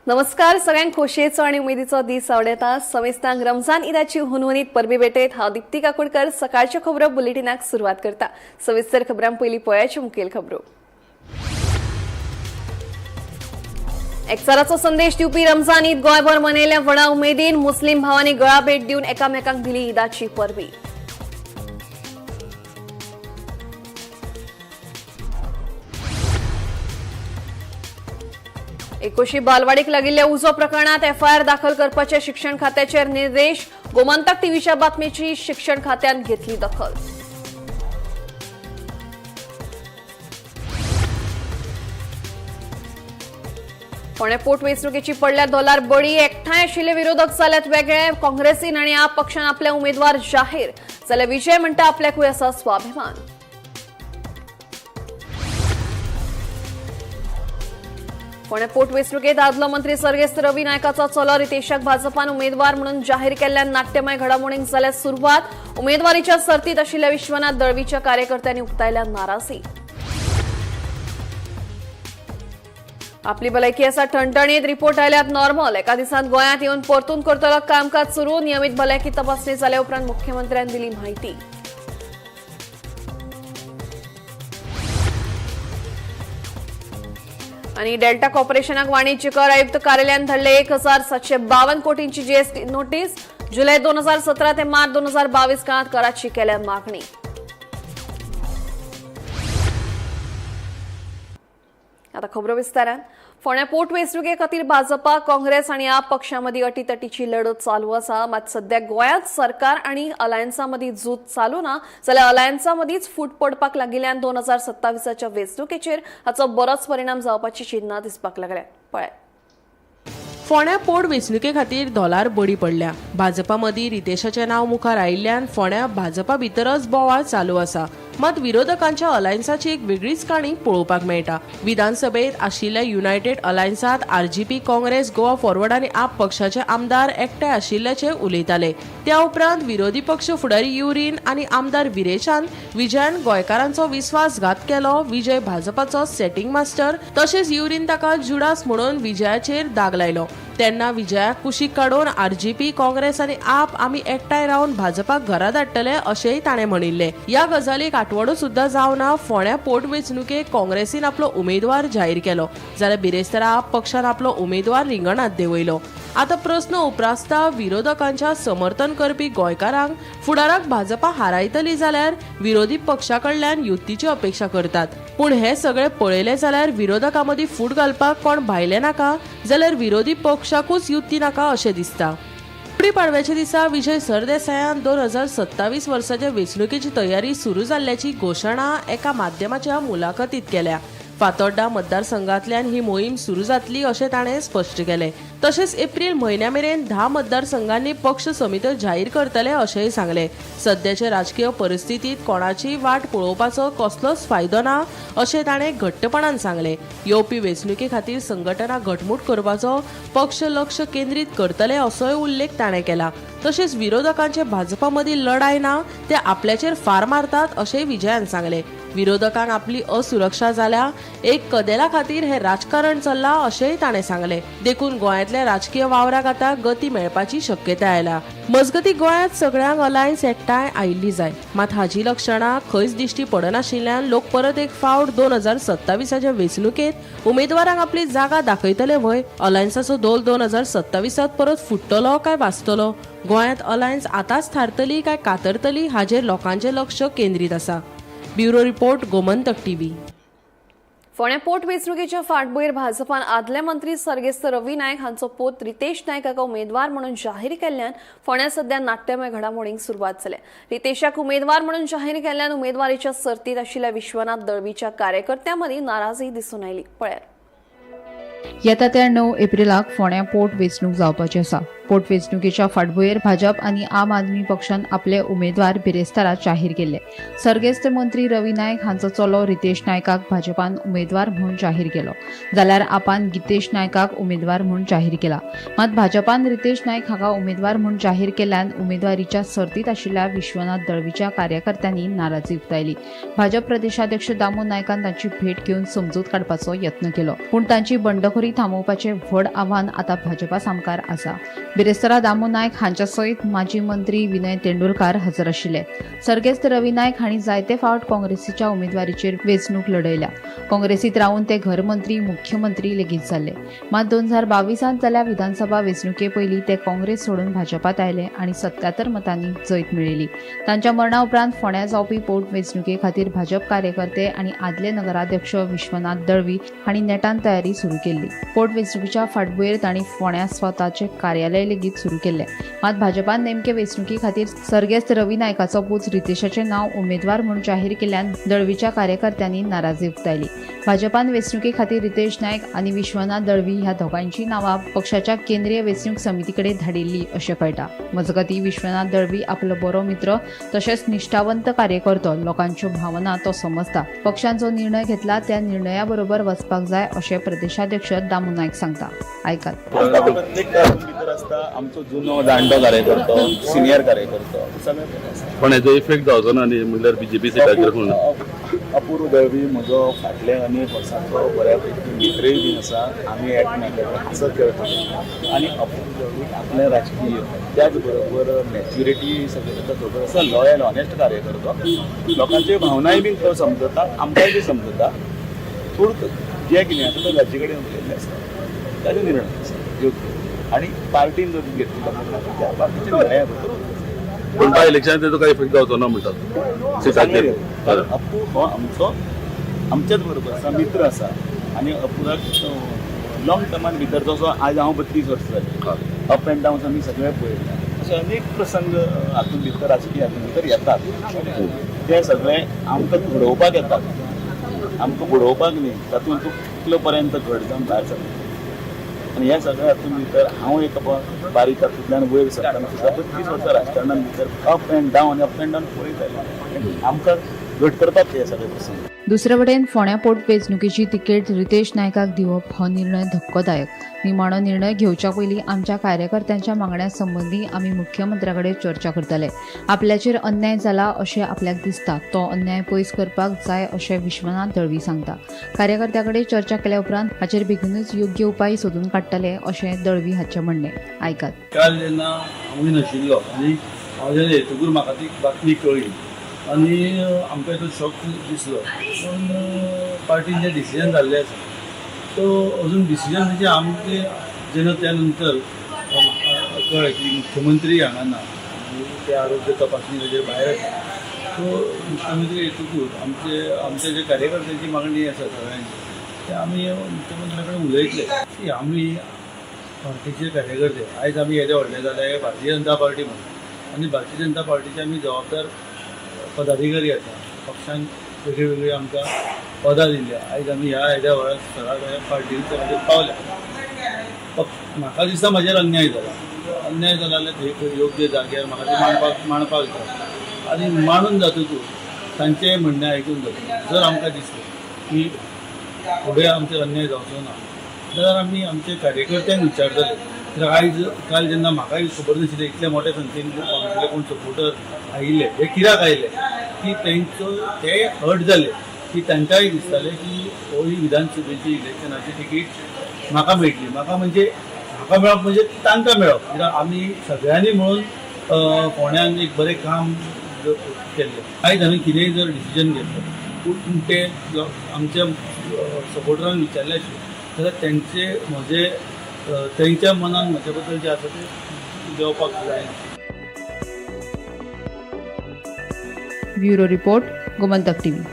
नमस्कार सगळ्यांक खोशयेचो आनी उमेदीचो दीस आवडटा. समेस्तांक रमजान ईदाची हुनहुनीत परबी भेटयत हांव दीप्ती काकोडकर सकाळच्यो खबरो बुलेटिनाक सुरवात करता. सविस्तर खबरां पयलीं पळयाच्यो मुखेल खबरो. एकचाराचो संदेश दिवपी रमजान ईद गोंयभर मनयल्या व्हडा उमेदीन. मुस्लिम भावांनी गळा भेट दिवन एकामेकांक दिली ईदाची परबी. एकोशी बालवाडीक लागिल्ल्या उजो प्रकरणात एफआयआर दाखल करपाचे शिक्षण खात्याचेर निर्देश. गोमंतक टीव्हीच्या बातमीची शिक्षण खात्यान घेतली दखल. फोंडें पोटवेंचणुकेची पडल्या धोलार बळी. एकठांय आशिल्ले विरोधक जाल्यात वेगळे. काँग्रेसीन आनी आप पक्षान आपले उमेदवार जाहीर जाल्यार विजय म्हणटा आपल्याकूय आसा स्वाभिमान. फोंडें पोटवेंचणुकेत आदलो मंत्री सर्गेस्त रवी नायकाचो चलो रितेशाक भाजपान उमेदवार म्हणून जाहीर केल्ल्यान नाट्यमय घडामोडींक जाल्यार सुरवात. उमेदवारीच्या सर्तीत आशिल्ल्या विश्वनाथ दळवीच्या कार्यकर्त्यांनी उक्तायल्या नाराजी. आपली भलायकी आसा ठणठणीत. रिपोर्ट आयल्यात नॉर्मल. एका दिसांत गोंयांत येवन परतून करतलो कामकाज सुरू. नियमीत भलायकी तपासणी जाल्या उपरांत मुख्यमंत्र्यान दिली म्हायती. आणि डेल्टा कॉर्पोरेशनाक वाणिज्य कर आयुक्त कार्यालयान धाडले 1752 कोटींची जीएसटी नोटीस. जुलै 2017 ते मार्च 2022 काळात कराची केल्या मागणी. आता खबरो विस्तारान. फोंड्या पोटवेंचणुके खातीर भाजपा, काँग्रेस आनी आप पक्षां मदीं अटीतटीची लढत चालू आसा. मात सद्या गोंयांत सरकार आनी अलायन्सा मदीं झूज चालू ना जाल्यार अलायन्सा मदींच फूट पडपाक लागिल्ल्यान 2027च्या वेंचणुकेचेर हाचो बरोच परिणाम जावपाची चिन्हां दिसपाक लागल्या. पळय, फोंड्या पोट वेंचणुके खातीर धोलार बडी पडल्या. भाजपा मदीं रितेशाचें नांव मुखार आयिल्ल्यान फोंड्या भाजपा भितरच बोवाळ चालू आसा. मात विरोधकांच्या अलायन्साची एक वेगळीच काणी पळोवपाक मेळटा. विधानसभेत आशिल्ल्या युनायटेड अलायन्सात आरजीपी, काँग्रेस, गोवा फॉरवर्ड आनी आप पक्षाचे आमदार एकठांय आशिल्ल्याचे उलयताले. त्या उपरांत विरोधी पक्ष फुडारी युरीन आनी आमदार विरेशान विजयान गोंयकारांचो विस्वासघात केलो. विजय भाजपाचो सेटिंग मास्टर, तशेंच युरीन ताका जुडास म्हणून विजयाचेर दाग लायलो. तेन्ना विजयाक कुशीक काडून आरजीपी, काँग्रेस आनी आप आमी एकठांय रावन भाजपाक घरा धाडटले अशेंय ताणें म्हणिल्लें. ह्या गजालीक आठवडो सुद्दां जावना फोंड्या पोटवेंचणुकेक काँग्रेसीन आपलो उमेदवार जाहीर केलो, जाल्यार बिरेस्तारा आप पक्षान आपलो उमेदवार रिंगणांत देंवयलो. आतां प्रस्न उप्रासता, विरोधकांच्या समर्थन करपी गोंयकारांक फुडाराक भाजपा हारायतली जाल्यार विरोधी पक्षा कडल्यान युतीची अपेक्षा करतात. पूण हे सगळे पळयले जाल्यार विरोधकां मदीं फूट घालपाक कोण भायले नाका जाल्यार विरोधी पक्षाकूच युती नाका अशें दिसता. गुडी पाडव्याच्या दिसा विजय सरदेसायान 2027 वर्साच्या वेंचणुकेची तयारी सुरू जाल्ल्याची घोशणा एका माध्यमाच्या मुलाखतीत केल्या. फातोड्डा मतदारसंघातल्यान ही मोहीम सुरू जातली अशें ताणें स्पश्ट केलें. तशेंच एप्रील म्हयन्या मेरेन 10 मतदारसंघांनी पक्ष समित्यो जाहीर करतले अशेंय सांगलें. सद्याचे राजकीय परिस्थितीत कोणाची वाट पळोवपाचो कसलोच फायदो ना अशें ताणें घट्टपणान सांगलें. येवपी वेंचणुके खातीर संघटना घटमूट करपाचो पक्ष लक्ष केंद्रीत करतले असोय उल्लेख ताणें केला. तशेंच विरोधकांचे भाजपा मदीं लढाय ना, ते आपल्याचेर फार मारतात अशेंय विजयान सांगलें. विरोधकांक आपली असुरक्षा जाल्या, एक कदेला खातीर हे राजकारण चल्लां अशेंय ताणें सांगलें. देखून गोंयांतल्या राजकीय वावराक आतां गती मेळपाची शक्यताय आयल्या. मजगतीं गोंयांत सगळ्यांक अलायन्स एकठांय आयिल्ली जाय, मात हाची लक्षणां खंयच दिश्टी पडनाशिल्ल्यान लोक परत एक फावट 2027च्या वेंचणुकेंत उमेदवारांक आपली जागा दाखयतले व्हय? अलायन्साचो धोल 2027 परत फुट्टलो काय वाचतलो? गोंयांत अलायन्स आतांच थारतली काय कातरतली हाजेर लोकांचें लक्ष केंद्रीत आसा. Bureau report, Gomantak TV. फोंड्या पोटवेंचणुकेच्या फाटभुंयेर भाजपान आदले मंत्री सर्गेस्त रवी नायक हांचो पोत रितेश नायक हाका उमेदवार म्हणून जाहीर केल्ल्यान फोंड्या सद्या नाट्यमय घडामोडींक सुरवात जाल्या. रितेशाक उमेदवार म्हणून जाहीर केल्ल्यान उमेदवारीच्या सर्तीत आशिल्ल्या विश्वनाथ दळवीच्या कार्यकर्त्यां मदीं नाराजी दिसून आयली. पळयात. येता त्या 9 एप्रिलाक फोंड्या पोट वेंचणूक जावपाची आसा. पोटवेंचणुकेच्या फाटभुंयेर भाजप आनी आम आदमी पक्षान आपले उमेदवार बिरेस्तारा जाहीर केले. सर्गेस्त मंत्री रवी नायक हांचो चलो रितेश नायकाक भाजपान उमेदवार म्हूण जाहीर केलो, जाल्यार आपान गितेश नायकाक उमेदवार म्हूण जाहीर केला. मात भाजपान रितेश नायक हाका उमेदवार म्हूण जाहीर केल्ल्यान उमेदवारीच्या सर्तीत आशिल्ल्या विश्वनाथ दळवीच्या कार्यकर्त्यांनी नाराजी उक्तायली. भाजप प्रदेशाध्यक्ष दामू नायकान तांची भेट घेवन समजूत काडपाचो यत्न केलो, पूण तांची बंडखोरी थांबोवपाचें व्हड आव्हान आतां भाजपा सामकार आसा. बिरेस्तारा दामू नायक हांच्या सयत माजी मंत्री विनय तेंडुलकार हजर आशिल्ले. सर्गेस्त रवी नायक हांणी जायते फावट काँग्रेसीच्या उमेदवारीचेर वेंचणूक लढयल्या. काँग्रेसीत रावन ते घरमंत्री, मुख्यमंत्री लेगीत जाल्ले. मात 2022 जाल्ल्या विधानसभा वेंचणुके पयलीं ते काँग्रेस सोडून भाजपात आयले आनी 77 मतांनी जैत मेळयली. तांच्या मरणा उपरांत फोंड्यां जावपी पोटवेंचणुके खातीर भाजप कार्यकर्ते आनी आदले नगराध्यक्ष विश्वनाथ दळवी हांणी नेटान तयारी सुरू केल्ली. पोटवेंचणुकेच्या फाटभुंयेर तांणी फोंड्यां स्वताचें कार्यालय लेगीत सुरू केल्लें. मात भाजपान नेमके वेंचणुके खातीर सर्गेस्त रवी नायकाचो पूत रितेशाचें नांव उमेदवार म्हूण जाहीर केल्ल्यान दळवीच्या कार्यकर्त्यांनी नाराजी उक्तायली. भाजपान वेंचणुके खातीर रितेश नायक आनी विश्वनाथ दळवी ह्या दोगांयची नांवां पक्षाच्या केंद्रीय वेंचणूक समिती कडेन धाडिल्ली अशें कळटा. मजगतीं, विश्वनाथ दळवी आपलो बरो मित्र तशेंच निश्ठावंत कार्यकर्तो, लोकांच्यो भावना तो समजता. पक्षान जो निर्णय घेतला त्या निर्णया बरोबर वचपाक जाय अशें प्रदेशाध्यक्ष दामू नायक सांगता. आयकात. प्रत्येक भितर आसता आमचो जुनो जाणटो कार्यकर्तो, सिनियर कार्यकर्तो, सगळे आसता. पण हेजो इफेक्ट जावचो ना न्ही, म्हणल्यार बीजेपी सिटाचेर म्हणून? अपूर्व दळवी म्हजो फाटले अनेक वर्सांचो बऱ्यापैकी मित्रय बीन आसा. आमी एकमेकां कडेन हांसत खेळटा आनी अपूर्व दळवीक आपलें राजकीय त्याच बरोबर मॅच्युरिटी सगळें ताका खबर आसा. लॉयल, ऑनेस्ट कार्यकर्तो, लोकांच्यो भावनाय बीन तो समजता, आमकांय बी समजता. थोड जें कितें आसा तो ताजे कडेन उलयल्लें आसता, ताजो निर्णय आसा योग्य आनी पार्टीन जर घेतिल्लो निर्णय त्या पार्टीच्या निर्णया बरोबर. पण बाय इलेक्शनान तेजो काय इफेक्ट जावचो ना म्हणटात सिटाचेर? कारण अप्पू हो आमचो आमच्याच बरोबर आसा, मित्र आसा आनी अपुराक लॉंग टर्मान भितर जसो आज हांव 32 वर्सां जाली, अप एंड डाउन्स आमी सगळे पळयल्या. अशे अनेक प्रसंग हातूंत भितर, राजकीय हातूंत भितर येतात. ते सगळे आमकां घडोवपाक येतात, आमकां बुडोवपाक न्ही. तातूंत तूं कितलो पर्यंत घट जावन भायर सरता आनी ह्या सगळ्या हातूंत भितर हांव एक बारीक तातूंतल्यान वयर सरतना सुद्दां 32 वर्सां राजकारणान भितर up and down, up and down पळयत आयला. आमकां घट करतात हे सगळे प्रसंग. दुसरे वटेन फोंड्या पोटवेंचणुकेची तिकेट रितेश नायकाक दिवप हो निर्णय धक्कोदायक. निमाणो निर्णय घेवच्या पयलीं आमच्या कार्यकर्त्यांच्या मागण्या संबंदी आमी मुख्यमंत्र्या कडेन चर्चा करतले. आपल्याचेर अन्याय जाला अशें आपल्याक दिसता, तो अन्याय पयस करपाक जाय अशें विश्वनाथ दळवी सांगता. कार्यकर्त्यां कडेन चर्चा केल्या उपरांत हाचेर बेगीनूच योग्य उपाय सोदून काडटले अशें दळवी हाचें म्हणणें. आयकात. काल जेन्ना हांवूय नाशिल्लो आनी हांव जेन्ना येतकूच म्हाका ती बातमी कळ्ळी आनी आमकां तो शॉक दिसलो. पूण पार्टीन जें डिसिजन जाल्लें आसा तो अजून डिसिजन म्हणजे आमचे जेन्ना त्या नंतर कळ्ळें की मुख्यमंत्री हांगा ना आनी ते आरोग्य तपासणी खातीर भायर आसा. सो मुख्यमंत्री येतकूच आमचे आमचे जे कार्यकर्त्यांची मागणी आसा सगळ्यांची, ते आमी मुख्यमंत्र्या कडेन उलयतले की आमी पार्टीचे कार्यकर्ते आयज आमी येदे व्हडले जाले भारतीय जनता पार्टी म्हणून आनी भारतीय जनता पार्टीचे आमी जबाबदार पदाधिकारी आसा. पक्षान वेगळी वेगळी आमकां पदां दिल्या. आयज आमी ह्या येद्या व्हडा स्तरार ह्या पार्टीन स्तराचेर पावल्या. म्हाका दिसता म्हाजेर अन्याय जाला. अन्याय जाला जाल्यार हे योग्य जाग्यार म्हाका ते मांडपाक जाय आनी मांडून जातकूच तांचें म्हणणें आयकून जातकूच जर आमकां दिसलें की फुडें आमचेर अन्याय जावचो ना जाल्यार आमी आमचे कार्यकर्त्यांक विचारतले. कित्याक आयज काल जेन्ना म्हाकाय खबर नाशिल्लें इतले मोठ्या संख्येन आमचे कोण सपोर्टर आयिल्ले, हे कित्याक आयले की तेंचो ते हर्ट जाले की तांकांय दिसतालें की हो ही विधानसभेची इलेक्शनाची तिकीट म्हाका मेळटली. म्हाका म्हणजे म्हाका मेळप म्हणजे तांकां मेळप, कित्याक आमी सगळ्यांनी म्हणून फोंड्यान एक बरें काम केल्लें. आयज हांवें कितेंय जर डिसिजन घेतलें पूण ते आमच्या सपोर्टरांक विचारले आशिल्लें जाल्यार तेंचे म्हजे तेंच्या मनान म्हजे बद्दल जें आसा तें देंवपाक जायना. Bureau report, Gomantak TV.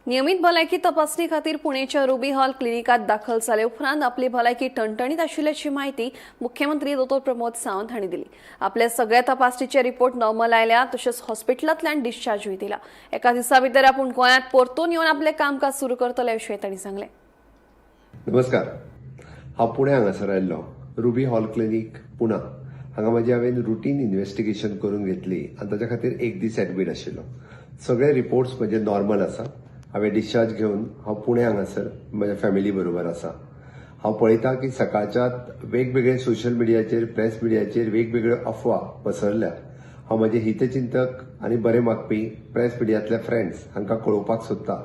नियमित भलायकी तपासणी खातीर पुणेच्या रुबी हॉल क्लिनिकात दाखल जाले उपरांत आपली भलायकी टणटणीत आशिल्ल्याची माहिती मुख्यमंत्री दोतोर प्रमोद सावंत हांणी दिली. आपल्या सगळ्या तपासणीचे रिपोर्ट नॉर्मल आयल्या, तशेंच हॉस्पिटलांतल्यान डिस्चार्जूय दिला. एका दिसा भितर आपूण गोंयांत परतून येवन आपलें कामकाज सुरू करतले अशें तांणी सांगलें. नमस्कार, हांव पुणे हांगासर आयिल्लो रुबी हॉल क्लिनीक पुणा हांगा म्हजी हांवें रुटीन इन्व्हेस्टिगेशन करून घेतली आनी ताच्या खातीर एक दीस एडमीट आशिल्लो. सगळे रिपोर्ट्स म्हजे नॉर्मल आसा. हांवें डिस्चार्ज घेवन हांव पुणे हांगासर म्हज्या फॅमिली बरोबर आसा. हांव पळयता की सकाळच्या वेगवेगळे सोशल मिडियाचेर, प्रेस मिडियाचेर वेगवेगळ्यो अफवा पसरल्या. हांव म्हजे हितचिंतक आनी बरे मागपी प्रेस मिडियांतले फ्रेंड्स हांकां कळोवपाक सोदता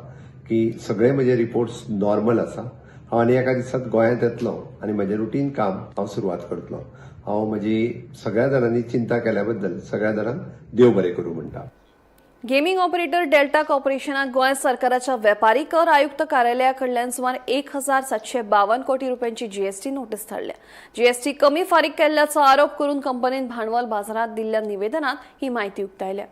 की सगळे म्हजे रिपोर्ट्स नॉर्मल आसा. हांव आनी एका दिसात गोंयांत येतलो आनी म्हजें रुटीन काम हांव सुरवात करतलो. हांव म्हजी सगळ्या जाणांनी चिंता केल्या बद्दल सगळ्या जाणांक देव बरें करूं म्हणटा. गेमिंग ऑपरेटर डेल्टा कॉर्पोरेशनाक गोंय सरकाराच्या वेपारी कर आयुक्त कार्यालया कडल्यान सुमार 1752 कोटी रुपयांची जीएसटी नोटीस धाडल्या. जीएसटी कमी फारीक केल्ल्याचो आरोप करून कंपनीन भांडवल बाजारात दिल्ल्या निवेदनात ही माहिती उक्तायल्या.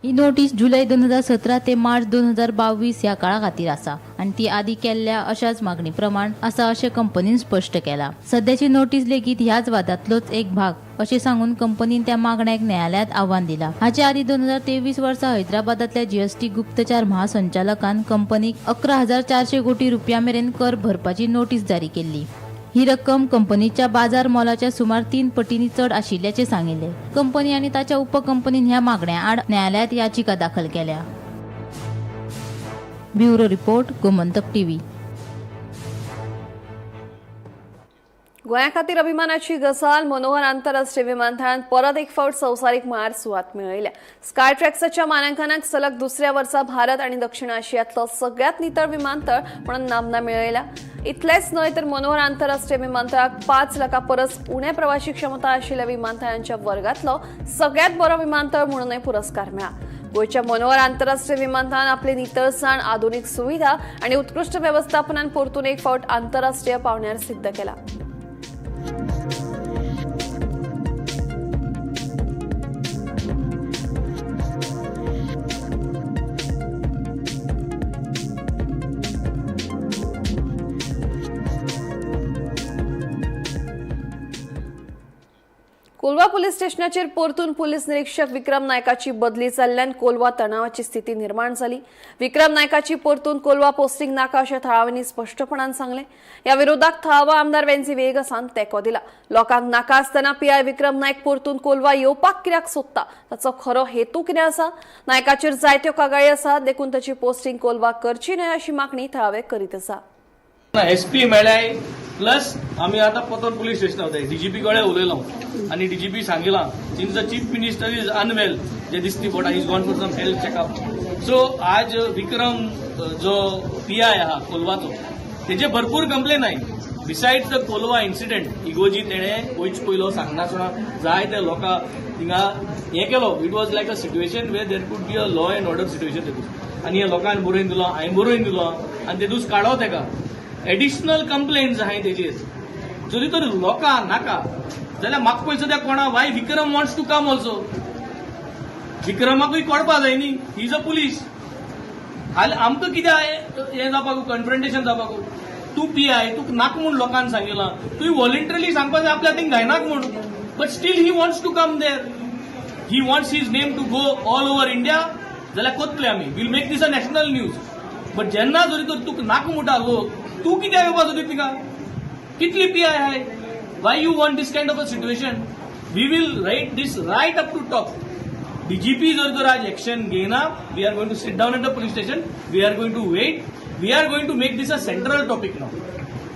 ही नोटीस जुलय 2017 ते मार्च 2022 ह्या काळा खातीर आसा आनी ती आदी केल्ल्या अशाच मागणी प्रमाण आसा अशें कंपनीन स्पश्ट केला. सद्याची नोटीस लेगीत ह्याच वादांतलोच एक भाग अशें सांगून कंपनीन त्या मागण्याक न्यायालयांत आव्हान दिला. हाचे आदी 2023 वर्सा हैदराबादांतल्या जीएसटी गुप्तचार महासंचालकान कंपनीक 11,400 कोटी रुपया मेरेन कर भरपाची नोटीस जारी केल्ली. ही रक्कम कंपनीच्या बाजार मोलाच्या सुमार 3 पटींनी चड आशिल्ल्याचे सांगिल्ले. कंपनी आनी ताच्या उपकंपनीन ह्या मागण्या आड न्यायालयात याचिका दाखल केल्या. Bureau report, Gomantak TV. गोंया खातीर अभिमानाची गजाल, मनोहर आंतरराष्ट्रीय विमानतळान परत एक फावट संवसारीक मळार सुवात मेळयल्या. स्काय ट्रॅक्साच्या मानांकनाक सलग दुसऱ्या वर्सा भारत आनी दक्षिण आशियांतलो सगळ्यात नितळ विमानतळ म्हणून नामना मेळयल्या. इतलेंच न्हय तर मनोहर आंतरराष्ट्रीय विमानतळाक 5 लाखां परस उणे प्रवासी क्षमता आशिल्ल्या विमानतळांच्या वर्गांतलो सगळ्यात बरो विमानतळ म्हणूनय पुरस्कार मेळ्ळा. गोंयच्या मनोहर आंतरराष्ट्रीय विमानतळान आपली नितळसाण, आधुनिक सुविधा आनी उत्कृश्ट वेवस्थापनान परतून एक फावट आंतरराष्ट्रीय पावंड्यार सिद्ध केला. कोलवा पोलीस स्टेशनाचेर परतून पोलीस निरीक्षक विक्रम नायकाची बदली जाल्ल्यान कोलवा तणावाची स्थिती निर्माण जाली. विक्रम नायकाची परतून कोलवा पोस्टिंग नाका अशें थळाव्यांनी स्पश्टपणान सांगलें. ह्या विरोधाक थळावा आमदार वेन्झी वेगसान तेंको दिला. लोकांक नाका आसतना पीआय विक्रम नायक परतून कोलवा येवपाक कित्याक सोदता, ताचो खरो हेतू कितें आसा, नायकाचेर जायत्यो कागाळी आसात, देखून ताची पोस्टिंग कोलवा करची न्हय अशी मागणी थळावे करीत आसा. एसपी मेळ्ळाय प्लस आमी आतां परतून पुलीस स्टेशनार वताय. डीजीपी कडेन उलयलो आनी डीजीपी सांगिलां since the chief minister is unwell जे दिसती पडटा, is gone for some health checkup. So आज विक्रम जो पीआय आहा कोलवाचो तेजे भरपूर complain I. Besides the Colva incident इगोजी तेणें वयच पयलो सांगनासतना जाय त्या लोकांक थिंगा हें केलो. It was like a situation where there could be a law and order situation ते दीस. आनी हे लोकांनी बरोवन दिलो, हांवें बरोवन दिलो आनी ते दीस काडो तेका. एडिशनल कंप्लेन्स आहाय तेजेर. जरी तर लोकां नाका जाल्यार म्हाका पयसो त्या कोणा why Vikram wants to come also. विक्रमाकूय कळपा जाय न्ही, he is a police. हाल आमकां कित्याक हें जावपाक, कन्फ्रंटेशन जावपाक? तूं पीआय, तुका नाका म्हूण लोकांक सांगिलां, तुवें वॉलंटरीली सांगपा जाय आपल्या थिंग घायनाक म्हूण, but still he wants to come there. He wants his name to go all over India. जाल्यार कोतले आमी, we'll make this a national news. But जेन्ना जरी तर तुका नाका म्हणटा लोक, तूं कित्याक येवपा सोदी तिका? कितली पीआय आहाय? Why you want this kind of a situation? We will write this right up to top. DGP जर तर आज एक्शन घेयना, we are going to sit down at the police station, we are going to wait, we are going to make this a central topic now.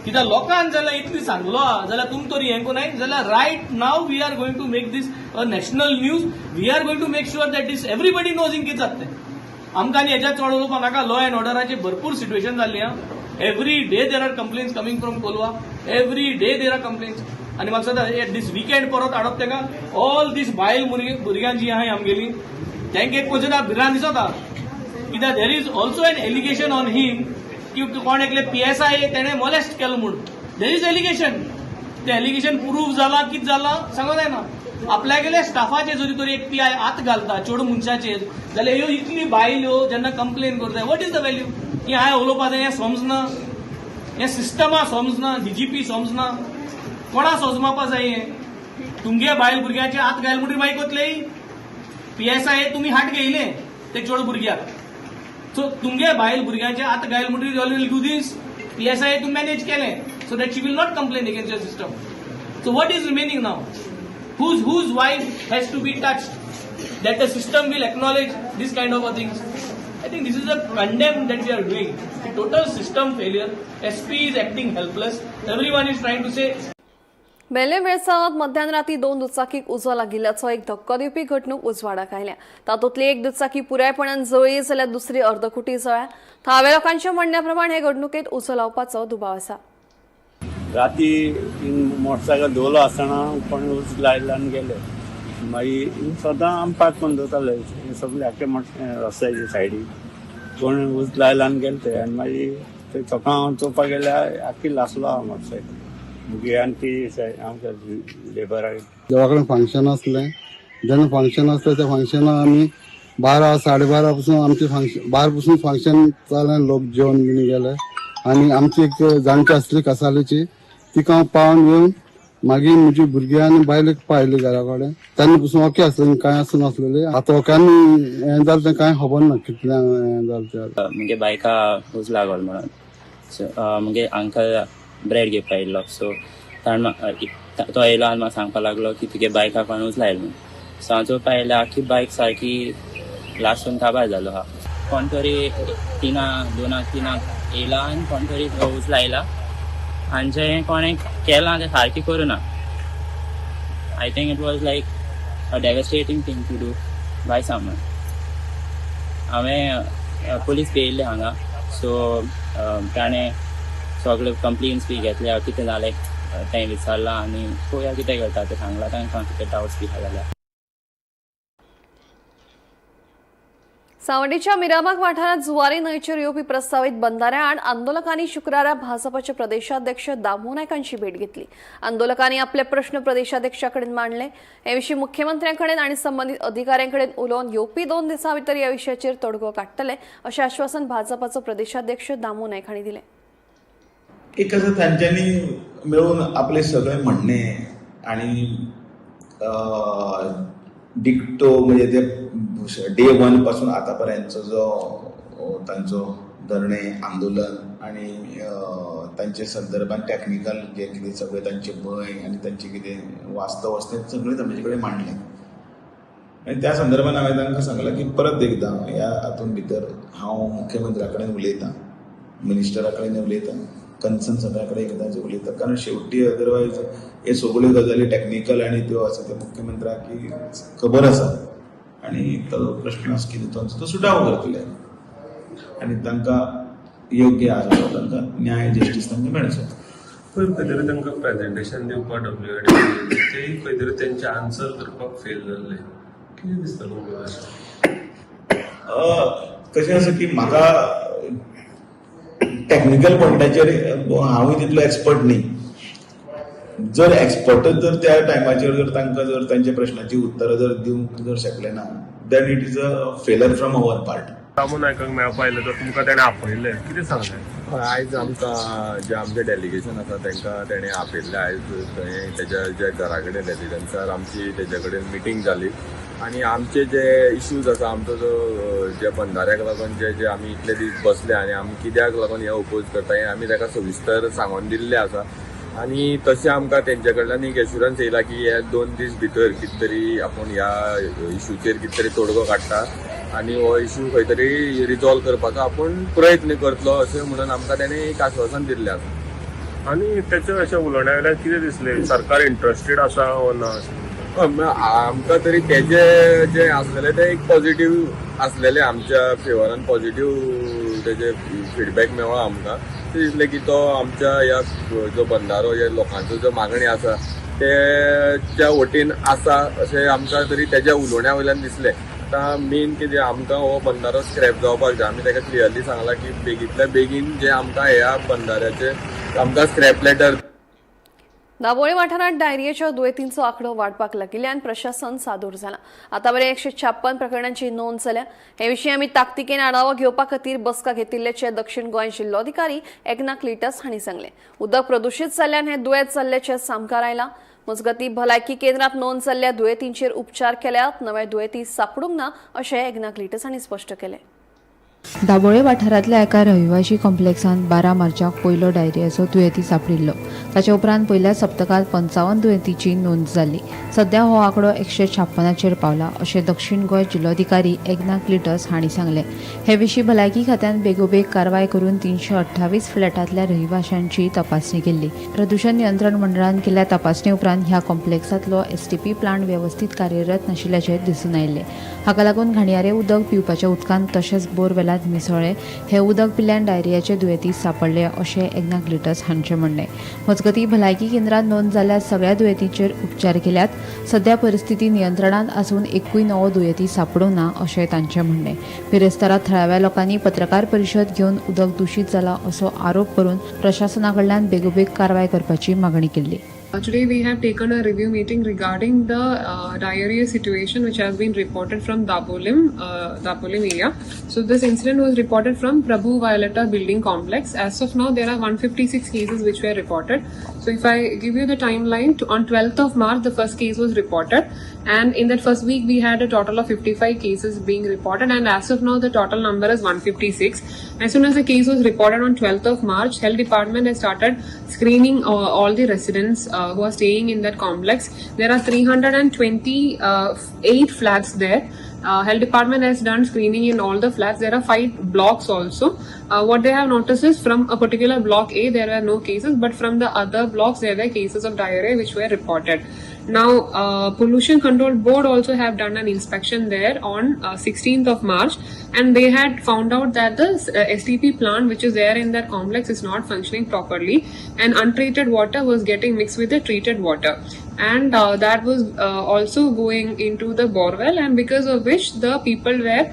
कित्याक लोकांक जाल्यार इतली सांगलो जाल्यार तुम तरी हें कोनाय जाल्यार right now we are going to make this a national news. We are going to make sure that this everybody knows in कितें जाता तें. आमकां आनी हेज्या चड उलोवपाक नाका. लॉ एन्ड ऑर्डराचे भरपूर सिट्युएशन जाल्ली आहा. Every day there are complaints coming from Colva. Every day there are complaints. आनी म्हाका दिसता दीस विकेंड परत हाडप तेका. ऑल दीस बायल भुरग्यां जी आहाय आमगेली तांकां एक पळयता भिरांत दिसता. कित्याक there is also an allegation on him की कोण एकले पीएसआय तेणें मोलेस्ट केलो म्हूण. There is allegation. तें एलिगेशन प्रूव जालां कितें जालां सांगो जायना. आपल्यागेले स्टाफाचेर जरी तर एक पीआय हात घालता चेडूं मनशाचेर जाल्यार ह्यो इतली बायल्यो जेन्ना कंप्लेन करता, what is the value? ही हांवें उलोवपा जाय, हें समजना, हें सिस्टमा समजना, डीजीपी समजना, कोणा समजपा जाय हें? तुमगे बायल भुरग्याचे हात घायल म्हणटकीर मागीर कोतले पीएसआय तुमी हात घेयले ते चेडूं भुरग्याक. सो तुमगे बायल भुरग्याचे हात घायल म्हणटकीर you will do this. PSI तूं मॅनेज केलें so that she will not complain against your system. So what is remaining now? Whose wife has to be touched that the system will acknowledge this kind of a things? I think this is a condemn that we are doing. The total system failure. SP is acting helpless. Everyone is trying to say Belem वेळसावांत मध्यान राती दोन दुचाकीक उजो लागिल्ल्याचो एक धक्को दिवपी घडणूक उजवाडाक आयल्या. तातूंतली एक दुचाकी पुरायपणान जळ्ळी जाल्यार दुसरी अर्दकुटी जळ्ळ्या. थळाव्या लोकांच्या म्हणण्या प्रमाण हे घडणुकेत उजो लावपाचो दुबाव आसा. राती मोटरसायकल दवरलो आसतना कोणी उज लायला आनी गेले. मागीर सदां आमी पार्क करून दवरताले सगळे आख्खे रस्त्याच्या सायडीक. कोण उज लायला आनी गेले ते आनी मागीर ते चोकां हांव चोवपाक गेल्यार आख्खी लासलो आहा मोटरसायकल. भुरगे आनी ती आमच्या लेबराक देवा कडेन फंक्शन आसलें. जेन्ना फंक्शन आसलें त्या फंक्शनाक आमी 12 12:30 पसून आमचें फंक्शन, 12 पसून फंक्शन जालें. लोक जेवन बीन गेले आनी आमची एक जाणटी आसली कासालेची, तिका हांव पावन येवन मागीर म्हजी भुरगीं आनी बायलेक पायली घरा कडेन. तेन्ना पसून ओके आसलें, कांय आसूं नासलेलें. आतां ओक्यानी हें जालें तें कांय खबर ना कितलें हें जालें तें. मुगे बायका उज लागल म्हणून सो मुगे अंकल ब्रेड घेवपा येयल्लो. सो ताणें तो येयलो आनी म्हाका सांगपाक लागलो की तुगे बायकाक कोणें उज लायलो म्हणून. सो हांव चोवपा येयल्यार आख्खी बायक सारकी लासून काबार जालो आहा. कोण तरी 2 3 येयला आनी कोण तरी उज लायला आनी जें कोणें केलां तें सारकें करूं ना. I think it was like a devastating thing to do by someone. हांवें पुलीस बी येयल्ले हांगा. सो ताणें सगळे कंप्लेन्स बी घेतल्या, कितें जालें तें विचारलां आनी पळोवया कितें करता तें सांगलां तांकां, कितें डावट्स बी आहा जाल्यार. सावंडीच्या मिराबाग वाठारांत जुवारी न्हंयचेर येवपी प्रस्तावीत बंधाऱ्या आड आंदोलकांनी शुक्रारा भाजपाचे प्रदेशाध्यक्ष दामू नायकांची भेट घेतली. आंदोलकांनी आपले प्रश्न प्रदेशाध्यक्षाकडेन मांडले. हे विशीं मुख्यमंत्र्यांकडेन आनी संबंदीत अधिकाऱ्यांकडेन उलोवन येवपी 2 दिसां भितर ह्या विशयाचेर तोडगो काडटले अशें आश्वासन भाजपाचो प्रदेशाध्यक्ष दामू नायक हांणी दिलें. एक आसा तांच्यांनी मेळून आपले सगळे म्हणणे आनी डिक्टो म्हणजे ते डे 1 पासून आतापर्यंतचो जो तांचो धरणे आंदोलन आनी तांचे संदर्भात टॅक्निकल जे कितें सगळे तांचे भंय आनी तांचे कितें वास्तव आसा तें सगळें तांचे कडेन मांडलें. आनी त्या संदर्भात हांवें तांकां सांगलां की परत एकदां ह्या हातूंत भितर हांव मुख्यमंत्र्या कडेन उलयतां, मिनिस्टरा कडेन उलयतां, कन्सर्न सगळ्या कडेन एकदां उलयता, कारण शेवटी अदरवायज हे सगळ्यो गजाली टॅक्निकल आनी त्यो आसा ते मुख्यमंत्र्याक खबर आसा आनी तो प्रश्न आसा कितें तो सुटावो करतले आनी तांकां योग्य आसा तो तांकां न्याय जस्टीस तांकां मेळचो. पयर खंय तरी तांकां प्रेजेंटेशन दिवपाक WAD तेय खंय तरी तेंचे आन्सर करपाक फेल जाल्ले, कितें दिसता तुमकां अशें? कशें आसा की म्हाका टॅक्निकल पॉयंटाचेर हांवूय तितलो एक्सपर्ट न्ही. जर एक्सपर्टच जर त्या टायमाचेर जर तांकां जर तांच्या प्रश्नाची उत्तरां जर दिवंक जर शकले ना, then it is a failure from our part. Damu नायकाक मेळपा आयले तर तुमकां तेणें आपयलें, कितें सांगलें? आयज आमकां जे आमचें डेलिगेशन आसा तांकां तेणें आपयल्लें. आयज थंय तेज्या ज्या घरा कडेन रेजिडन्सार आमची तेज्या कडेन मिटींग जाली आनी आमचे जे इश्यूज आसा, आमचो जो जे बंधाऱ्याक लागून जे जे आमी इतले दीस बसले आनी आमी कित्याक लागून हे ओपोज करता हें आमी ताका सविस्तर सांगून दिल्लें आसा. आनी तशें आमकां तेंचे कडल्यान एक एश्युरन्स येयला की हे 2 दीस भितर कितें तरी आपूण ह्या इशूचेर कितें तरी तोडगो काडटा आनी हो इशू खंय तरी रिजॉल्व करपाचो आपूण प्रयत्न करतलो अशें म्हणून आमकां तेणें एक आश्वासन दिल्लें आसा. आनी तेच्या अशें उलोवण्या वयल्यान कितें दिसलें, सरकार इंट्रस्टेड आसा वो ना अशें? आमकां तरी तेजे जे आसलेले ते एक पॉझिटिव्ह आसलेले, आमच्या फेवरान पॉझिटिव्ह तेजे फिडबॅक मेळ्ळो आमकां. ते दिसलें की तो आमच्या ह्या जो बंधारो ह्या लोकांचो जो मागणी आसा तेच्या वटेन आसा अशें आमकां तरी तेज्या उलोवण्या वयल्यान दिसलें. आतां मेन कितें आमकां हो बंधारो स्क्रॅप जावपाक जाय. आमी ताका क्लियरली सांगलां की बेगींतल्या बेगीन जे आमकां ह्या बंधाऱ्याचे आमकां स्क्रॅप लेटर. दाबोळी वाठारांत डायरियाच्या दुयेंतींचो आंकडो वाडपाक लागिल्ल्यान प्रशासन सादूर जालां. आतांमेरेन 156 प्रकरणांची नोंद जाल्या. हे विशीं आमी ताकतिकेन आढावो घेवपा खातीर बसका घेतिल्ल्याचें दक्षिण गोंय जिल्लोधिकारी एकना क्लिटस हांणी सांगलें. उदक प्रदुशीत जाल्ल्यान हें दुयेंत जाल्ल्याचें सामकार आयलां. मजगतीं भलायकी केंद्रांत नोंद जाल्ल्या दुयेंतींचेर उपचार केल्यात, नवे दुयेंती सापडूंक ना अशें एकना क्लिटस हांणी स्पश्ट केलें. दाबोळे वाठारांतल्या एका रहिवाशी कॉम्प्लेक्सांत 12 मार्चाक पयलो डायरियाचो दुयेंती सांपडिल्लो. ताचे उपरांत पयल्या सप्तकांत 55 दुयेंतीची नोंद जाल्ली. सध्या हो आंकडो 156चेर पावला अशें दक्षिण गोंय जिल्लोधिकारी एग्ना क्लिटस हांणी सांगलें. हे विशीं भलायकी खात्यान बेगोबेग कारवाय करून 328 फ्लॅटांतल्या रहिवाशांची तपासणी केल्ली. प्रदूषण नियंत्रण मंडळान केल्ल्या तपासणे उपरांत ह्या कॉम्प्लेक्सांतलो एसटीपी प्लांट वेवस्थीत कार्यरत नाशिल्ल्याचें दिसून आयिल्लें. हाका लागून घाणयारें उदक पिवपाच्या उदकांत तशेंच बोरवेलांत मिसळ्ळें. हें उदक पिल्ल्यान डायरियाचे दुयेंती सांपडले अशें एग्ना क्लिटस हांचें म्हणणें. मजगतीं, भलायकी केंद्रांत नोंद जाल्ल्या सगळ्या दुयेंतींचेर उपचार केल्यात. सध्या परिस्थिती नियंत्रणांत आसून एकूय नवो दुयेंती सांपडूंक ना अशें तांचें म्हणणें. बिरेस्तारा थळाव्या लोकांनी पत्रकार परिशद घेवन उदक दुशीत जाला असो आरोप करून प्रशासना कडल्यान बेगोबेग कारवाय करपाची मागणी केल्ली. Today we have taken a review meeting regarding the diarrhea situation which has been reported from Dabolim area. So this incident was reported from Prabhu Violeta building complex. As of now, there are 156 cases which were reported. So if I give you the timeline, on 12th of March, the first case was reported, and in that first week we had a total of 55 cases being reported, and as of now the total number is 156. As soon as the case was reported on 12th of March, Health Department has started screening all the residents who are staying in that complex. There are 328 flats there. Health Department has done screening in all the flats. There are 5 blocks also. What they have noticed is from a particular block A there were no cases, but from the other blocks there were cases of diarrhea which were reported. Now, Pollution Control Board also have done an inspection there on 16th of March, and they had found out that the STP plant which is there in that complex is not functioning properly, and untreated water was getting mixed with the treated water, and that was also going into the borewell, and because of which the people were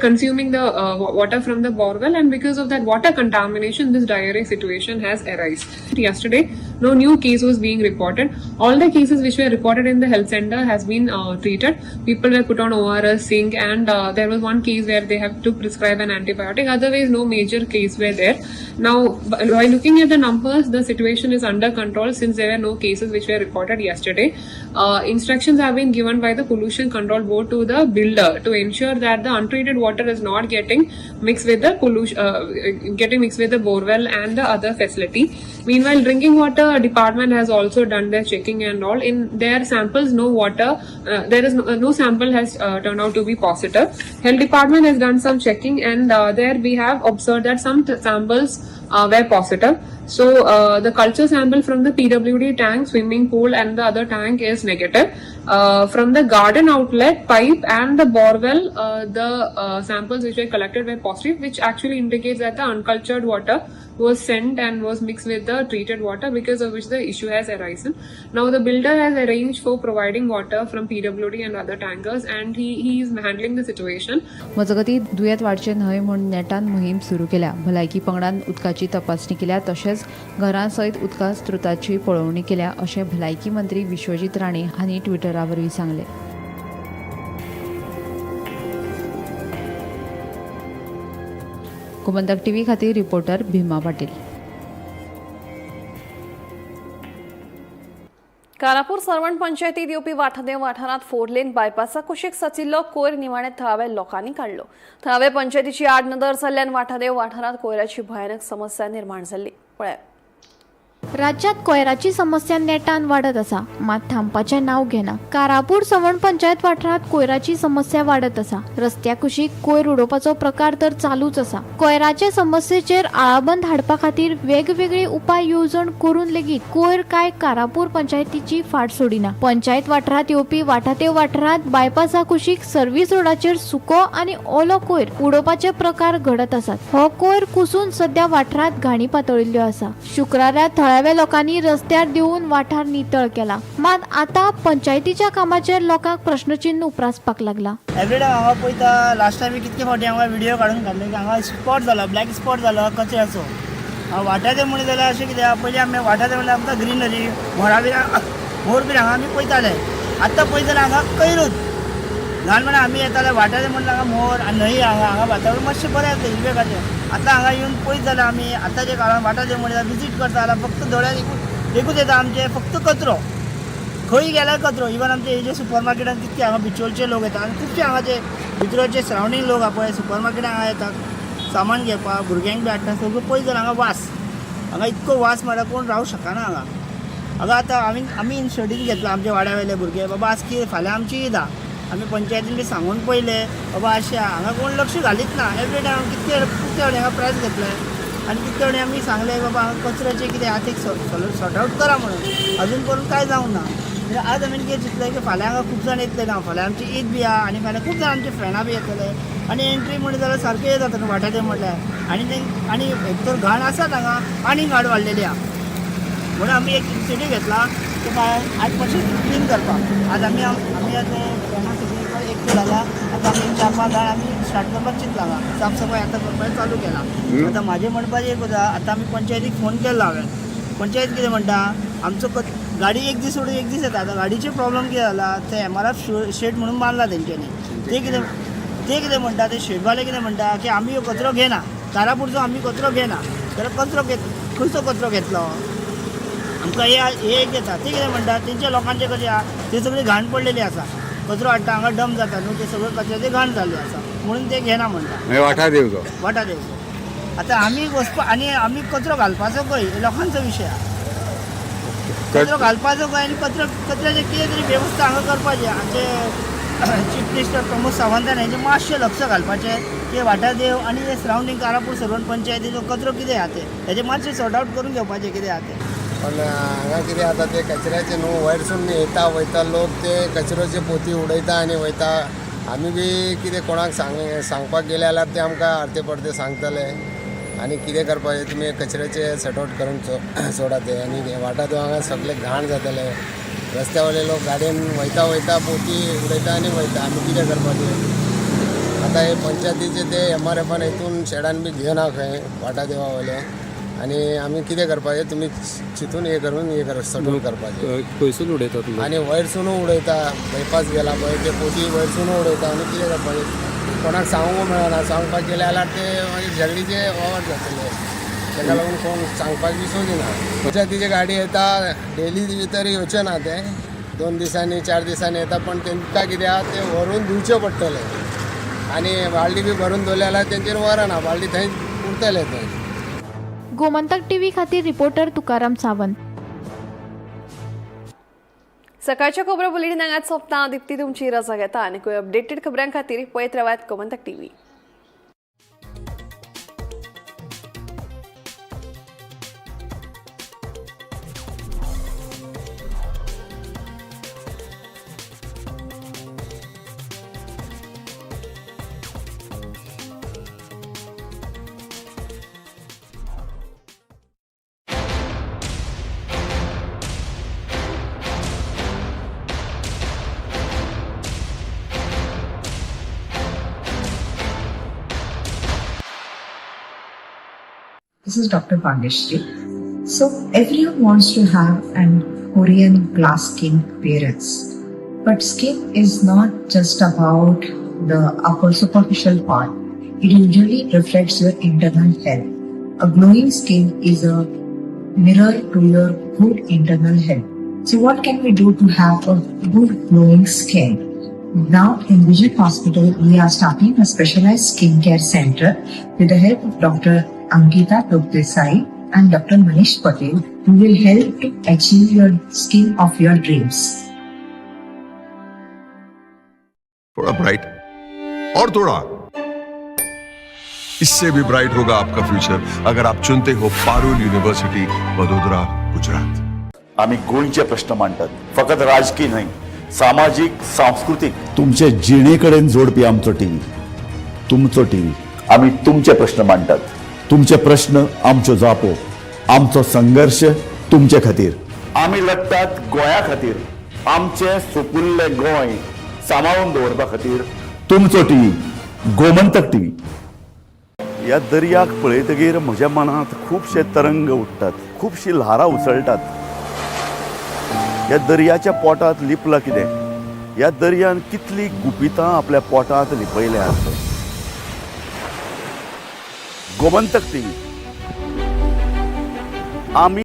consuming the water from the borewell, and because of that water contamination this diarrhea situation has arisen. Yesterday no new case was being reported. All the cases which were reported in the health center has been treated. People were put on ORS, zinc, and there was one case where they have to prescribe an antibiotic. Otherwise no major case were there. Now by looking at the numbers, the situation is under control since there were no cases which were reported yesterday. Instructions have been given by the Pollution Control Board to the builder to ensure that the untreated water is not getting mixed with the pollution, getting mixed with the borewell and the other facility. Meanwhile, drinking water department has also done their checking and all. In their samples, no water, there is no sample has turned out to be positive. Health department has done some checking, and there we have observed that some samples were positive. So the culture sample from the PWD tank, swimming pool and the other tank is negative. From the garden outlet pipe and the borewell, the samples which were collected were positive, which actually indicates that the uncultured water was sent and was mixed with the treated water, because of which the issue has arisen. Now the builder has arranged for providing water from PWD and other tankers, and he is handling the situation. मजगतीं, दुयेंत वाडचें न्हय म्हूण नेटान मोहीम सुरू केल्या. भलायकी पंगडान उदकाची तपासणी केल्या तशेंच घरां सयत उदका स्रोताची पळोवणी केल्या अशें भलायकी मंत्री विश्वजीत राणे हांणी ट्विटरा वरवीं सांगलें. गोमंतक टीव्ही खातीर रिपोर्टर भीमा पाटील. कारापूर सर्वण पंचायतीत येवपी वाठादेव वाठारांत 4 लेन बायपासा कुशीक सचिल्लो कोयर निवाणे थळाव्या लोकांनी काडलो. थळावे पंचायतीची आडनदर जाल्ल्यान वाठादेव वाठारांत कोयराची भयानक समस्या निर्माण जाल्ली. पळयात. राज्यात कोयराची समस्या नेटान वाडत आसा, मात थांबपाचें नांव घेना. कारापूर सवण पंचायत वाठारांत कोयराची समस्या वाडत आसा. रस्त्या कुशीक कोयर उडोवपाचो प्रकार तर चालूच आसा. कोयराचे समस्येचेर आळाबंद हाडपा खातीर वेगवेगळे उपाय येवजण करून लेगीत कोयर काय कारापूर पंचायतीची फाट सोडिना. पंचायत वाठारांत येवपी वाठादेव वाठारांत बायपासा कुशीक सर्व्हिस रोडाचेर सुको आनी ओलो कोयर उडोवपाचे प्रकार घडत आसात. हो कोयर कुसून सध्या वाठारांत घाणी पातळिल्ल्यो आसा. शुक्रारा थळाव्या लोकांनी रस्त्यार देंवून वाठार नितळ केला, मात आता पंचायतीच्या कामाचेर लोकांक प्रश्नचिन्ह उप्रासपाक लागला. एवरी टायम हांगा पळयता. लास्ट टायम कितके फावटी हांगा व्हिडिओ काडून घातले की हांगा स्पॉट जाला, ब्लॅक स्पॉट जाला कचऱ्याचो. वाट्याचे म्हणलें जाल्यार अशें कितें, पयलीं आमी वाट्याचे म्हणल्यार आमकां ग्रिनरी, मोरा बी मोर बीन हांगा आमी पळयताले. आतां पळयत जाल्यार हांगा कैरूच. ल्हानपणा आमी येताले वाट्याचे म्हणल्यार हांगा मोर आनी न्हंय, हांगा हांगा वातावरण मातशें बरें आसलें, हिरवेगाचें. आतां हांगा येवन पळयत जाल्यार आमी आतांच्या काळान वाटाचे म्हणल्यार विजीट करता जाल्यार फक्त दोळ्यार एकूच येता आमचें, फक्त कचरो. खंय गेल्यार कचरो. इवन आमचे हे जे सुपर मार्केटान कितके हांगा बिचोलचे लोक येता आनी खुबशे हांगाचे भितरचे सरावंडींग लोक आहा पळय सुपर मार्केटान हांगा येता सामान घेवपाक, भुरग्यांक बी हाडटा. सगळें पळयत जाल्यार हांगा वास, हांगा इतको वास म्हळ्यार कोण रावंक शकना हांगा. हांगा आतां आमी इनिशिएटीव घेतला आमच्या वाड्या वयले भुरगे, बाबा आज कितें फाल्यां आमची ईद आहा. आमी पंचायतीन बी सांगून पळयलें बाबा अशें आहा, हांगा कोण लक्ष घालीत ना. एवरी टायम कितके कितके फावटी हांगा प्रेस घेतले आनी कितके फावटी आमी सांगलें बाबा हांगा कचऱ्याचें कितें आहा तें सॉर्ट आवट करा म्हणून, अजून पसून कांय जावंक ना. म्हणजे आज आमी कितें चिंतलें की फाल्यां हांगा खूब जाण येतले ना, फाल्यां आमची ईद बी आहा आनी फाल्यां खूब जाण आमचे फ्रेंडां बी येतले आनी एंट्री म्हणलें जाल्यार सारकें जाता न्हू वाट्याचें म्हणल्यार. आनी ते आनी एक तर घाण आसात हांगा आनी घाण वाडलेली आहा म्हणून आमी एक इनिशिएटीव घेतला की आज मातशें क्लीन करपाक. आज आमी आमी आतां फ्रेंडां सगळीं एक जाल्या, आतां आमी 4-5 जाण आमी स्टार्ट करपाक चिंतला, हांगा साफ सफाय आतां करपाक चालू केला. आतां म्हाजें म्हणपाचें एक आसा, आतां आमी पंचायतीक फोन केल्लो हांवें, पंचायत कितें म्हणटा आमचो गाडी एक दीस सोडून एक दीस येता. आतां गाडीचे प्रॉब्लम कितें जाला ते MRF shade म्हणून बांदला तेंच्यांनी, ते कितें म्हणटा ते शेडवाले कितें म्हणटा की आमी ह्यो कचरो घेना, कारापूरचो आमी कचरो घेना. जाल्यार कचरो खंयचो कचरो घेतलो आमकां हे एक येता. ते कितें म्हणटा तेंच्या लोकांचें कशें आहा ते सगळी घाण पडलेली आसा, कचरो हाडटा हांगा डंप जाता न्हू, ते सगळें कचऱ्याचें घाण जाल्ली आसा म्हणून ते घेना म्हणटा. वाटा दिवचो, वाटा दिवचो. आतां आमी वचपा आनी आमी कचरो घालपाचो खंय लोकांचो विशय आहा, कचरो घालपाचो खंय आनी कचऱ्याचें कितें तरी वेवस्था हांगा करपाची. आमचे चीफ मिनिस्टर प्रमोद सावंतान हेंचें मातशें लक्ष घालपाचें की वाठादेव आनी हे सरावंडींग कारापूर सर्वण पंचायतीचो कचरो कितें आहा तें हेजें मातशें सॉर्ट आवट करून घेवपाचें कितें आहा तें. पण हांगा कितें जाता ते कचऱ्याचे न्हू वयरसून येता वयता लोक ते कचऱ्याचे पोती उडयता आनी वयता. आमी बी कितें कोणाक सांगपाक गेले जाल्यार ते आमकां आरते परते सांगतले आनी कितें करपाचें तुमी कचऱ्याचे सॉर्ट आवट करून सोडा ते. आनी वाठादेव हांगा सगळे घाण जातले, रस्त्या वयले लोक गाडयेन वयता वयता पोती उडयता आनी वयता. आमी कितें करपाचें आतां हे पंचायतीचे ते MRFान हितून शेडान बी घेना खंय वाठादेवा वयले आनी आमी कितें करपाचें तुमी चिंतून हे करून हे कर सॉर्ट आवट करपाचें. खंयसून उडयता तुमी? आनी वयरसून उडयता, बायपास गेला पळय ते पोती वयरसून उडयता. आनी कितें करपाचें कोणाक सांगूंक मेळना, सांगपाक गेले जाल्यार ते मागीर झगडीचे वावर जातले, ताका लागून कोण सांगपाक बी सोदिना. पंचायतीची गाडी येता डेली तरी येवचें ना, ते 2 दिसांनी 4 दिसांनी येता, पण तांकां कितें आहा ते व्हरून दिवचे पडटले आनी बालडी बी भरून दवरले जाल्यार तेंचेर व्हरना, बालडी थंय उरतले थंय. गोमंतक टीव्ही खातीर रिपोर्टर तुकाराम सावंत. सकाळच्या खबरो बुलेटिन हांगाच सोंपता. दीप्ती तुमची रजा घेता आनी अपडेटेड खबरां खातीर पळयत रावात Gomantak TV. This is Dr. Bageshri. So everyone wants to have an Korean glass skin appearance. But skin is not just about the upper superficial part. It usually reflects your internal health. A glowing skin is a mirror to your good internal health. So what can we do to have a good glowing skin? Now in Vision Hospital, we are starting a specialized skincare center with the help of Dr. Ankita Desai and Dr. Manish Patel, who will help to achieve your skin of your dreams. थोड़ा bright और थोड़ा इससे भी bright होगा आपका future अगर आप चुनते हो पारुल यूनिवर्सिटी वडोदरा गुजरात. आमी गोंयचे प्रश्न मांडटात, फकत राजकीय न्हय, सामाजीक सांस्कृतीक तुमचे जिणे कडेन जोडपी आमचो टीव्ही, तुमचो टीव्ही. आमी तुमचे प्रश्न मांडटात, तुमचे प्रश्न आमच्यो जापो, आमचो संघर्श तुमचे खातीर. आमी लढटात गोंया खातीर, आमचें सुपुल्लें गोंय सांबाळून दवरपा खातीर. तुमचो टीव्ही, गोमंतक टीव्ही. ह्या दर्याक पळयतगीर म्हज्या मनांत खुबशे तरंग उठ्ठात, खुबशीं ल्हारां उसळटात. ह्या दर्याच्या पोटांत लिपलां कितें? ह्या दर्यान कितलीं गुपितां आपल्या पोटांत लिपयल्यांत? गोमंतक टीव्ही आमी